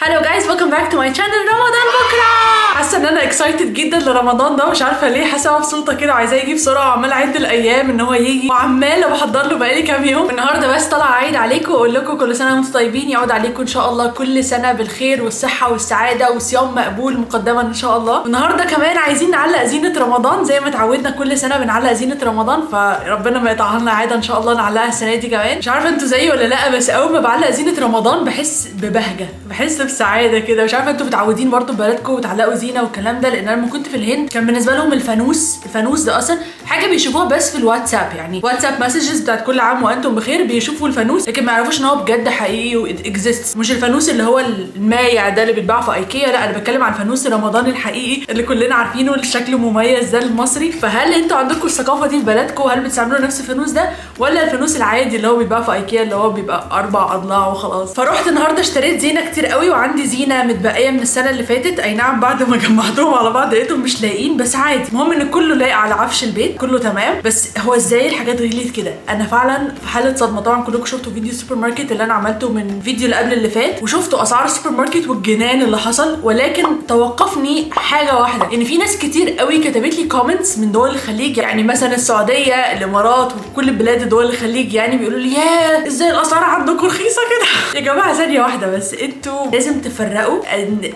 Hello guys، welcome back to my channel. رمضان بكره. حاسه ان انا excited جدا لرمضان ده، مش عارفه ليه، حاسه مبسوطة كده وعايزاه يجي بسرعه، وعماله اعد الايام ان هو يجي وعماله بحضر له بقالي كام يوم. النهارده بس طالعه اعيد عليكم واقول لكم كل سنة وانتم طيبين، يعود عليكم ان شاء الله كل سنة بالخير والصحة والسعادة وصيام مقبول مقدما ان شاء الله. النهارده كمان عايزين نعلق زينة رمضان زي ما اتعودنا، كل سنة بنعلق زينة رمضان، فربنا ما يقطعها لنا عادة ان شاء الله نعلقها السنة دي كمان. مش عارفه انتوا زيي ولا لا، بس اول ما بعلق زينة رمضان بحس ببهجه، بحس بسعادة كده. مش عارفه انتوا متعودين برضو في بلدكم وتعلقوا زينة والكلام ده؟ لان انا لما كنت في الهند كان بالنسبة لهم الفانوس، الفانوس ده اصلا حاجة بيشوفوها بس في الواتساب، يعني واتساب messages بتاعت كل عام وانتم بخير بيشوفوا الفانوس، لكن ما يعرفوش ان هو بجد حقيقي و exists. مش الفانوس اللي هو المايع ده اللي بيتباع في ايكيا، لا، انا بتكلم عن فانوس رمضان الحقيقي اللي كلنا عارفينه، اللي شكله مميز ده المصري. فهل انتوا عندكم الثقافة دي في بلدكم؟ هل بتستعملوا نفس الفانوس ده ولا الفانوس العادي اللي هو بيتباع في ايكيا اللي هو بيبقى اربع اضلاع وخلاص؟ فروحت النهارده اشتريت زينة كتير قوي، وعندي زينة متبقيه من السنة اللي فاتت. اي نعم بعد ما جمعتهم على بعض لقيتهم مش لايقين، بس عادي، المهم ان كله لايق على عفش البيت، كله تمام. بس هو ازاي الحاجات غليت كده؟ انا فعلا في حاله صدمه. طبعا كلكم شفتوا فيديو السوبر ماركت اللي انا عملته من فيديو اللي قبل اللي فات، وشفتوا اسعار السوبر ماركت والجنان اللي حصل، ولكن توقفني حاجة واحده، ان في ناس كتير قوي كتبت لي comments من دول الخليج، يعني مثلا السعوديه، الامارات، وكل بلاد دول الخليج، يعني بيقولوا لي يا ازاي الاسعار عندكم رخيصة كده؟ يا جماعة ثانية واحدة بس، انتوا لازم تفرقوا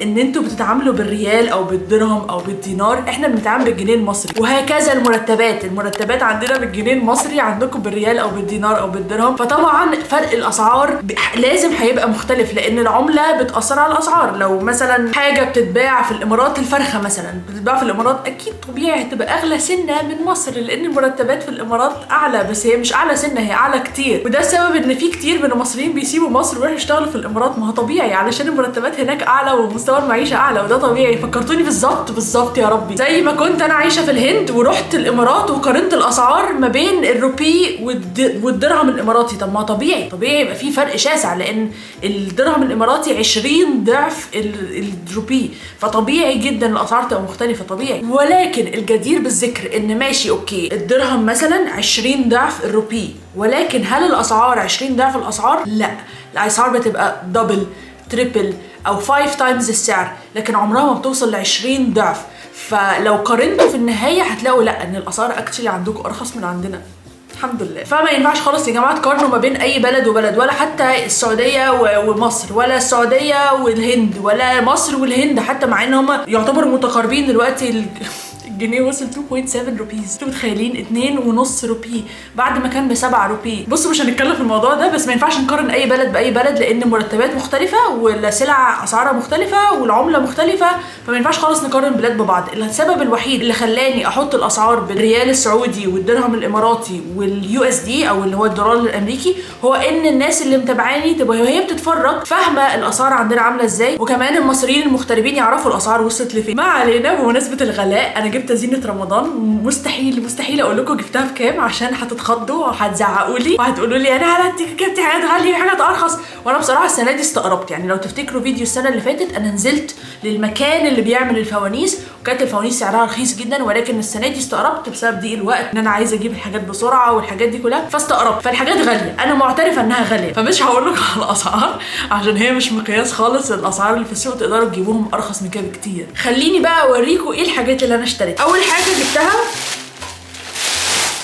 ان انتوا بتتعاملوا بالريال او بالدرهم او بالدينار، احنا بنتعامل بالجنيه المصري، وهكذا المرتبات، المرتبات عندنا بالجنيه المصري، عندكم بالريال او بالدينار او بالدرهم، فطبعا فرق الاسعار لازم هيبقى مختلف لان العملة بتاثر على الاسعار. لو مثلا حاجة بتتباع في الامارات، الفرخه مثلا بتتباع في الامارات، اكيد طبيعي هتبقى اغلى سنة من مصر لان المرتبات في الامارات اعلى، بس هي مش اعلى سنه، هي اعلى كتير. وده السبب ان في كتير من المصريين بيسيبوا مصر ويروحوا يشتغلوا في الامارات، ما هو طبيعي علشان المرتبات هناك اعلى ومستوى المعيشة اعلى، وده طبيعي. فكرتوني بالظبط بالظبط يا ربي زي ما كنت انا عايشه في الهند ورحت الامارات وقارنت الاسعار ما بين الروبي والدرهم الاماراتي. طب ما طبيعي، طبيعي يبقى في فرق شاسع لان الدرهم الاماراتي 20 ضعف الروبي، فطبيعي جدا الاسعار تبقى مختلفه، طبيعي. ولكن الجدير بالذكر ان ماشي okay الدرهم مثلا 20 ضعف الروبي، ولكن هل الاسعار 20 ضعف الاسعار؟ لا، الاسعار بتبقى double، triple او 5 times السعر، لكن عمرها ما بتوصل ل 20 ضعف. فلو قارنتوا في النهاية هتلاقوا لا، ان الاسعار actually عندكم ارخص من عندنا الحمد لله. فما ينفعش خالص يا جماعة تقارنوا ما بين اي بلد وبلد، ولا حتى السعودية ومصر، ولا السعودية والهند، ولا مصر والهند حتى، مع ان هم يعتبروا متقاربين دلوقتي. الجنيه وصل 2.7 rupees، انتوا متخيلين؟ 2.5 روبي بعد ما كان ب7 روبي. بصوا مش هنتكلم في الموضوع ده، بس ما ينفعش نقارن اي بلد باي بلد لان مرتبات مختلفة والسلع اسعارها مختلفة والعمله مختلفه، فما ينفعش خالص نقارن بلاد ببعض. السبب الوحيد اللي خلاني احط الاسعار بالريال السعودي والدرهم الاماراتي وال USD او اللي هو الدولار الامريكي هو ان الناس اللي متابعاني تبقى وهي بتتفرج فاهمه الاسعار عندنا عامله ازاي، وكمان المصريين المغتربين يعرفوا الاسعار وصلت لفين. ما علينا، بمناسبة الغلاء انا جبت زينة رمضان. مستحيل مستحيل اقول لكم جبتها بكام عشان هتتخضوا وهتزعقوا لي وهتقولوا لي انا انت جبتي حاجات غالية وحاجات ارخص. وانا بصراحة السنة دي استغربت، يعني لو تفتكروا فيديو السنة اللي فاتت انا نزلت للمكان اللي بيعمل الفوانيس وكانت الفوانيس سعرها رخيص جدا، ولكن السنة دي استغربت بسبب ضيق الوقت ان انا عايزه اجيب الحاجات بسرعة والحاجات دي كلها، فاستغربت، فالحاجات غاليه، انا معترفة انها غاليه، فمش هقول لكم على الاسعار عشان هي مش مقياس خالص. الاسعار اللي في السوق تقدروا تجيبوهم ارخص من كده بكتير. خليني بقى اوريكم ايه الحاجات اللي انا اشتريتها. اول حاجة جبتها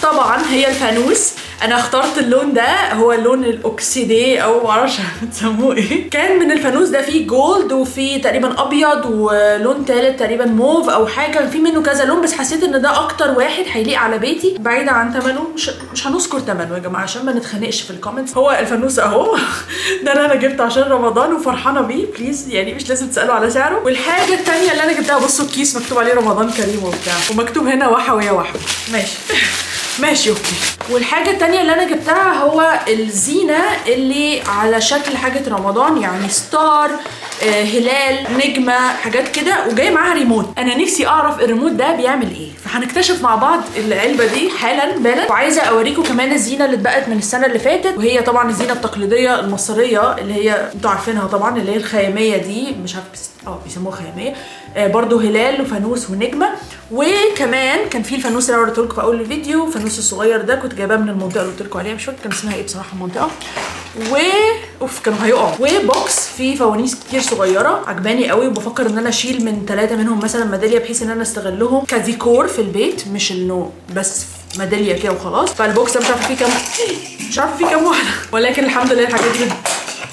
طبعا هي الفانوس. انا اخترت اللون ده، هو اللون الاكسيدي او معرفش تسموه ايه. كان من الفانوس ده فيه gold وفيه تقريبا ابيض ولون تالت تقريبا موف او حاجه، في منه كذا لون، بس حسيت ان ده اكتر واحد هيليق على بيتي. بعيدا عن ثمنه، مش هنذكر ثمنه يا جماعة عشان ما نتخانقش في ال comments. هو الفانوس اهو ده اللي انا جبته عشان رمضان وفرحانه بيه، please يعني مش لازم تسالوا على سعره. والحاجة الثانية اللي انا جبتها، بصوا الكيس مكتوب عليه رمضان كريم وبتاع، ومكتوب هنا وحوي يا وحوي، ماشي ماشي okay. والحاجة التانية اللي انا جبتها هو الزينة اللي على شكل حاجة رمضان، يعني star، هلال، نجمة، حاجات كده، وجاي معاها ريموت. انا نفسي اعرف الريموت ده بيعمل ايه، فهنكتشف مع بعض العلبة دي حالا بالا. وعايزة اوريكم كمان الزينة اللي اتبقت من السنة اللي فاتت، وهي طبعا الزينة التقليدية المصرية اللي هي انتوا عارفينها طبعا، اللي هي الخيامية دي، مش عارفة بيسموها خيامية، برضو هلال وفانوس ونجمة. وكمان كان في الفانوس اللي انا وريته لكم في اول الفيديو، الفانوس الصغير ده كنت جايباه من المنطقة اللي قلت لكم عليها، مش فاكره كان اسمها ايه بصراحة المنطقه. و اوف كانوا هيقعوا. و box فيه فوانيس كتير صغيرة عجباني قوي، وبفكر ان انا اشيل من 3 منهم مثلا ميدالية بحيث ان انا استغلهم كديكور في البيت، مش انه بس ميدالية كده وخلاص. فال box ده مش عارفه فيه كام، مش عارفه فيه كام واحدة، ولكن الحمد لله الحاجات دي،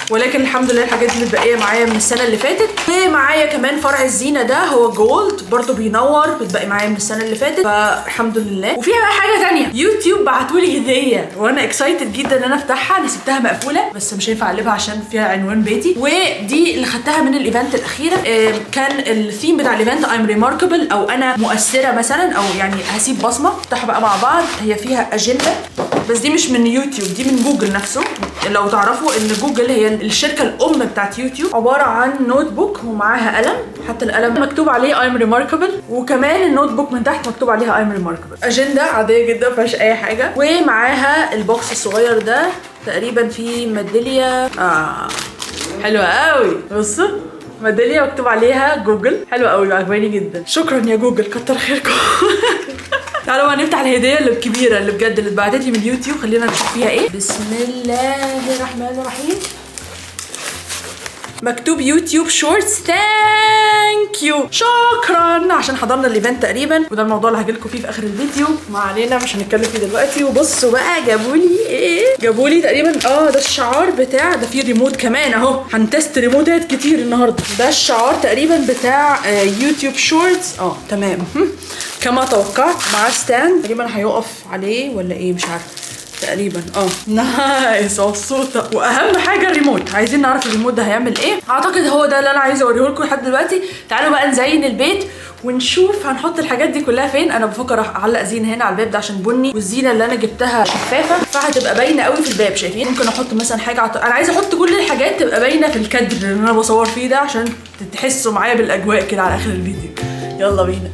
ولكن الحمد لله الحاجات دي متبقيه معايا من السنة اللي فاتت. ومعايا كمان فرع الزينة ده هو gold برضو بينور، بتبقي معايا من السنة اللي فاتت، فالحمد لله. وفيها بقى حاجة تانية، يوتيوب بعتولي هديه وانا excited جدا ان انا افتحها. انا سبتها مقفولة بس مش هينفع اقلبها عشان فيها عنوان بيتي، ودي اللي خدتها من ال event الاخيرة. كان الثيم بتاع ال event I'm remarkable، او انا مؤثرة مثلا، او يعني هسيب بصمة. افتحها بقى مع بعض. هي فيها اجندة، بس دي مش من يوتيوب، دي من جوجل نفسه. لو تعرفوا ان جوجل هي الشركة الام بتاعت يوتيوب. عبارة عن notebook ومعاها قلم، حتى القلم مكتوب عليه I'm remarkable، وكمان ال notebook من تحت مكتوب عليها I'm remarkable. اجندة عادية جدا ما فيهاش اي حاجة، ومعاها ال box الصغير ده تقريبا فيه ميدالية. حلوة قوي، بصوا ميدالية مكتوب عليها جوجل، حلوة قوي عجباني جدا. شكرا يا جوجل، كتر خيركم. تعالوا بقى نفتح الهدية اللي الكبيرة اللي بجد اللي اتبعتت لي من اليوتيوب، خلينا نشوف فيها ايه. بسم الله الرحمن الرحيم. مكتوب YouTube Shorts thank you، شكرا عشان حضرنا ال event تقريبا، وده الموضوع اللي هجيلكم فيه في اخر الفيديو، ما علينا مش هنتكلم فيه دلوقتي. وبصوا بقى جابوا لي ايه، جابوا لي تقريبا ده الشعار بتاع ده، فيه ريموت كمان اهو، هن test ريموتات كتير النهارده. ده الشعار تقريبا بتاع YouTube Shorts. تمام كما توقعت، معاه stand تقريبا هيقف عليه ولا ايه مش عارفه تقريبا. nice، مبسوطة. واهم حاجة الريموت، عايزين نعرف الريموت ده هيعمل ايه. اعتقد هو ده اللي انا عايزه اوريه لكم لحد دلوقتي. تعالوا بقى نزين البيت ونشوف هنحط الحاجات دي كلها فين. انا بفكر اعلق زينة هنا على الباب ده عشان بني، والزينة اللي انا جبتها شفافة فهتبقى باينة قوي في الباب، شايفين؟ ممكن احط مثلا حاجة انا عايزه احط كل الحاجات تبقى باينة في الكادر اللي انا بصور فيه ده عشان تحسوا معايا بالاجواء كده على اخر الفيديو. يلا بينا.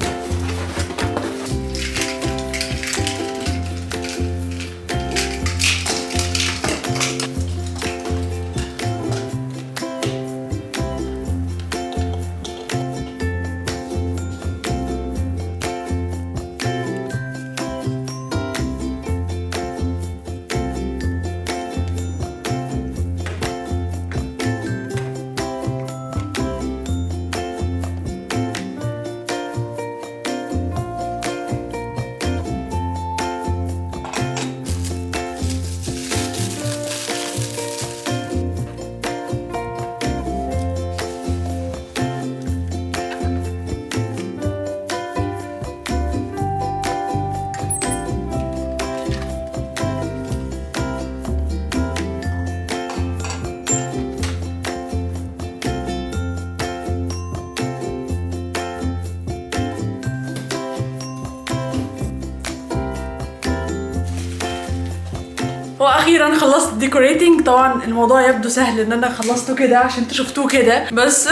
واخيرا خلصت decorating. طبعا الموضوع يبدو سهل ان انا خلصته كده عشان انتوا شفتوه كده، بس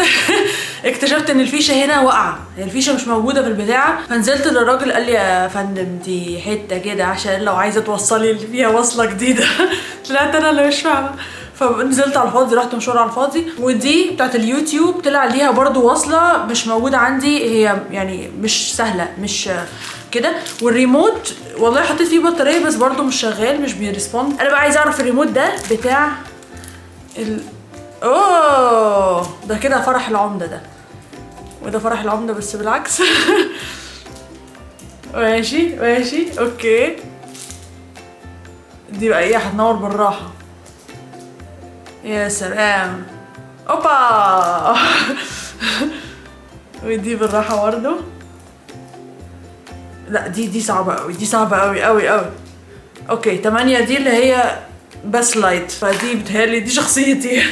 اكتشفت ان الفيشه هنا واقعه، الفيشه مش موجودة في البتاعه. فنزلت للراجل قال لي يا فندم دي حتة كده عشان لو عايزه توصلي اللي فيها وصله جديدة. طلعت انا اللي مش فاهمه، فنزلت على الفاضي، رحت مشوار على الفاضي. ودي بتاعت اليوتيوب طلع ليها برضو وصله مش موجودة عندي، هي يعني مش سهلة مش كده. والريموت والله حطيت فيه بطارية بس برضو مش شغال، مش بي respond. انا بقى عايزه اعرف الريموت ده بتاع اوه ده كده فرح العمدة ده، وده فرح العمدة بس بالعكس. ماشي ماشي okay. دي بقى ايه، هتنور بالراحة. يا سلام، اوبا. ودي بالراحة برضو. لا دي صعبة قوي، دي صعبة قوي قوي قوي. okay 8 دي اللي هي بس light، فدي بتهيألي دي شخصيتي.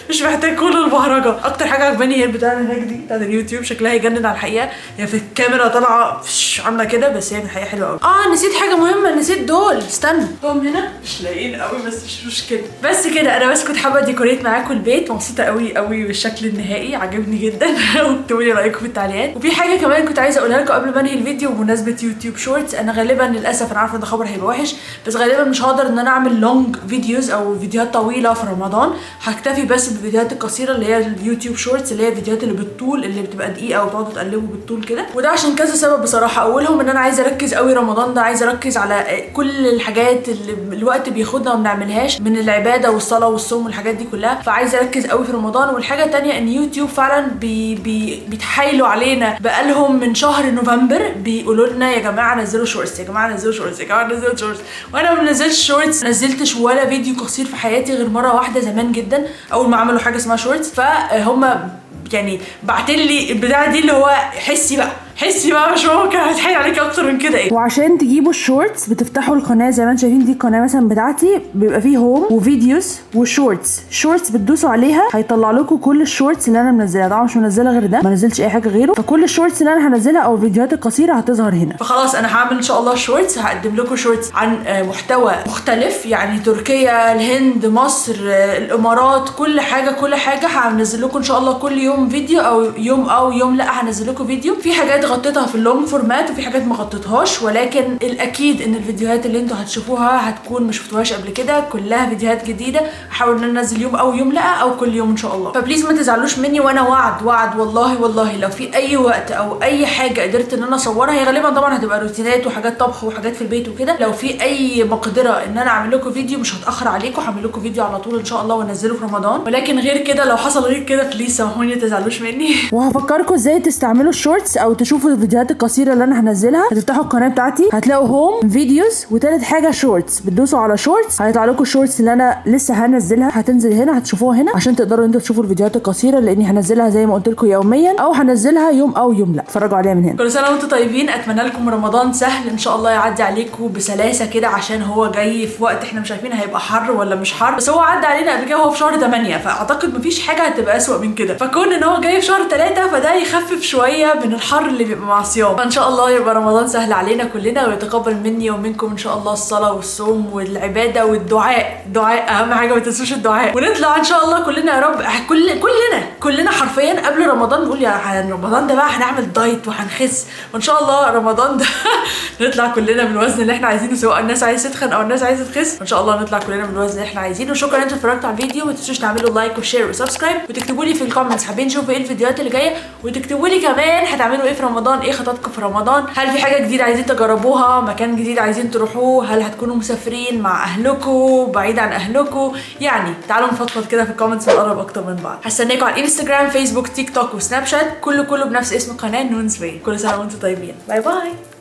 مش محتاج كل البهرجه. اكتر حاجة عجباني هي البتاع اللي هناك دي بتاعت اليوتيوب، شكلها يجنن على الحقيقة. هي في الكاميرا طالعه عامله كده بس هي في الحقيقة حلوة قوي. نسيت حاجة مهمة، نسيت دول، استنى هم هنا مش لاقيين قوي بس مش مشكلة. بس كده انا بس كنت حابة decorate معاكم البيت، مبسوطة قوي قوي بالشكل النهائي، عجبني جدا. واكتبوا لي رايكم في التعليقات. وفي حاجة كمان كنت عايزه اقولها لكم قبل ما انهي الفيديو بمناسبة YouTube Shorts. انا غالبا للاسف، انا عارفه ان الخبر هيبقى وحش، بس غالبا مش هقدر ان انا اعمل long videos او فيديوهات طويلة في رمضان. هكتفي بس بالفيديوهات القصيرة اللي هي ال YouTube Shorts، اللي هي الفيديوهات اللي بالطول، اللي بتبقى دقيقة وتقعدوا تقلبوا بالطول كده. وده عشان كذا سبب بصراحه. اولهم ان انا عايزه اركز قوي رمضان ده، عايزه اركز على كل الحاجات اللي الوقت بياخدنا وما بنعملهاش من العبادة والصلاة والصوم والحاجات دي كلها، فعايزه اركز قوي في رمضان. والحاجة الثانية ان يوتيوب فعلا بي بي بيتحايلوا علينا بقالهم من شهر نوفمبر، بيقولوا لنا يا جماعة نزلوا shorts، يا جماعة نزلوا shorts، يا جماعة نزلوا shorts، وانا ما بنزلش shorts. نزلتش ولا فيديو قصير في حياتي غير مرة واحدة زمان جدا اول ما عملوا حاجة اسمها shorts. فهم يعني بعتين لي البتاعه دي اللي هو حسي بقى، حسي بقى، مش ممكن هتحايل عليك اكتر من كده ايه. وعشان تجيبوا ال shorts بتفتحوا القناة زي ما انتم شايفين، دي القناة مثلا بتاعتي، بيبقى فيه home و videos و shorts. shorts بتدوسوا عليها هيطلع لكم كل ال shorts اللي انا منزلها. طبعا مش منزله غير ده، ما نزلتش اي حاجة غيره، فكل ال shorts اللي انا هنزلها او الفيديوهات القصيرة هتظهر هنا. فخلاص انا هعمل ان شاء الله shorts، هقدم لكم shorts عن محتوى مختلف، يعني تركيا، الهند، مصر، الامارات، كل حاجة كل حاجه. هنزل لكم ان شاء الله كل يوم فيديو، او يوم او يوم لا هنزل لكم فيديو. في حاجات غطيتها في ال long format وفي حاجات ما غطيتهاش، ولكن الاكيد ان الفيديوهات اللي انتوا هتشوفوها هتكون ما شفتوهاش قبل كده، كلها فيديوهات جديده. هحاول ان انا انزل يوم او يوم لا او كل يوم ان شاء الله. ف please ما تزعلوش مني، وانا وعد وعد والله والله لو في اي وقت او اي حاجة قدرت ان انا اصورها، هي غالبا طبعا هتبقى روتينات وحاجات طبخ وحاجات في البيت وكده، لو في اي مقدره ان انا اعمل لكم فيديو مش هتاخر عليكم، هعمل لكم فيديو على طول ان شاء الله وانزله في رمضان. ولكن غير كده لو حصل غير كده please سامحوني، ما تزعلوش مني. وهفكركم ازاي تستعملوا ال shorts او تشوفوا الفيديوهات القصيرة اللي انا هنزلها. هتفتحوا القناة بتاعتي، هتلاقوا home، videos، وتالت حاجة shorts، بتدوسوا على shorts هيطلع لكم ال shorts اللي انا لسه هنزلها، هتنزل هنا، هتشوفوها هنا عشان تقدروا انتوا تشوفوا الفيديوهات القصيره، لاني هنزلها زي ما قلت لكم يوميا او هنزلها يوم او يوم لا، اتفرجوا عليها من هنا. كل سنة وانتم طيبين، اتمنى لكم رمضان سهل ان شاء الله، يعدي عليكم بسلاسة كده، عشان هو جاي في وقت احنا مش عارفين هيبقى حر ولا مش حر، بس هو عدى علينا قبل كده وهو في شهر 8، فاعتقد مفيش حاجة هتبقى اسوأ من كده. فكون ان هو جاي في شهر 3 فده يخفف شوية من الحر اللي بيبقى مع الصيام. فان شاء الله يبقى رمضان سهل علينا كلنا، ويتقبل مني ومنكم ان شاء الله الصلاة والصوم والعبادة والدعاء. دعاء اهم حاجه، ما تنسوش الدعاء. ونطلع ان شاء الله كلنا يا رب، كل كلنا كلنا حرفيا قبل رمضان نقول يا رمضان ده بقى هنعمل diet وهنخس، وان شاء الله رمضان ده نطلع كلنا بالوزن اللي احنا عايزينه، سواء الناس عايزه تتخن او الناس عايزه تخس، وان شاء الله نطلع كلنا بالوزن اللي احنا عايزينه. وشكرا ان انتوا اتفرجتوا على الفيديو، ما تنسوش تعملوا like و share و subscribe، وتكتبوا لي في ال comments حابين تشوفوا ايه الفيديوهات اللي جايه، وتكتبوا لي كمان هتعملوا ايه في رمضان، ايه خططكم في رمضان، هل في حاجة جديدة عايزين تجربوها، مكان جديد عايزين تروحوه، هل هتكونوا مسافرين مع اهلكم، بعيد عن اهلكم. يعني تعالوا نفضفض كده في ال comments ونقرب اكتر من بعض. هستناكم على الانستجرام، فيسبوك، تيك توك وسناب شات، كله كله بنفس اسم القناة نونز واي. كل سنة وانتم طيبين، bye bye.